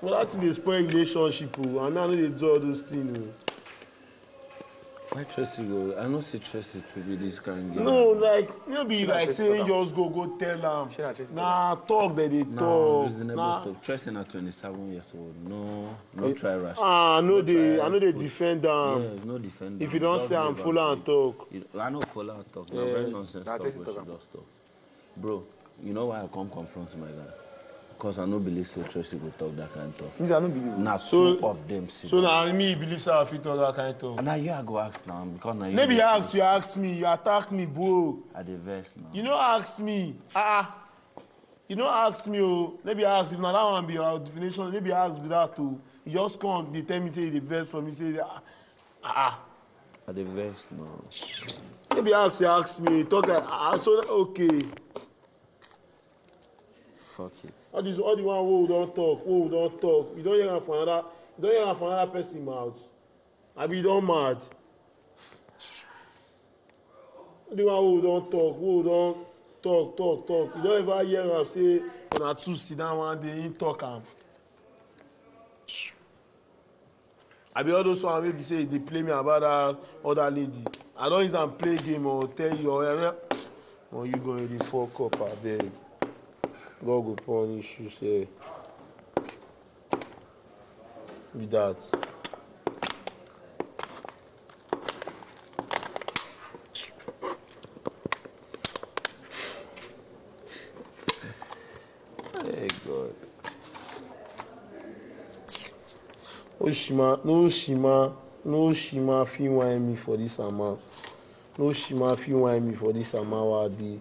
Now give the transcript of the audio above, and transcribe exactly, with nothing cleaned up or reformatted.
But that thing dey spoil relationship o, and me, I no dey do all those things o. Why Tracy go? I no see Tracy to be this kind girl. No, like, no be like say just go go tell am. Na talk that they No, talk. reasonable Na talk. Tracy na twenty-seven years old. No, no try rush. Ah, no, No dey try I no dey push. Defend am. Yes, no defend If am. You don't Just say I'm leave follow am and be. Talk. You- I no follow and talk. Na Yeah. Very nonsense Na talk Tracy wey talk she am. Just talk. Bro, you know why I come confront my guy? Because I no believe say Tracy go talk that kind talk. Me, I no believe. Na So- two of them sit So down. Na me you believe say I fit talk that kind talk. And na you I go ask now because na you. No be dey ask post. You ask me, you attack me, bro. I dey vex now. You no ask me. Ah ah. You no ask me o. No be ask, if na that one be your definition, no be ask be that o. You just come dey tell me say you dey vex for me, say ah ah. I dey vex now. No be ask you ask me, talk like ah, so okay. Fuck it. All this, all the one wey we don talk, wey we don talk, you don hear am for another, you don hear am for another person mouth. Abi you don mad? All the one wey we don talk, wey we don talk, talk, talk, you don ever hear am say una two sit down one day, him talk am? Abi all those one wey be say dey play me about that other lady? I don use am play game or tell you or eh, oh, you go dey fuck up, abeg. God go punish you, sir. Be that. Hey God. Oshima, no Shima, no Shima fit whine me for this amount. No Shima fit whine me for this amount wey I dey.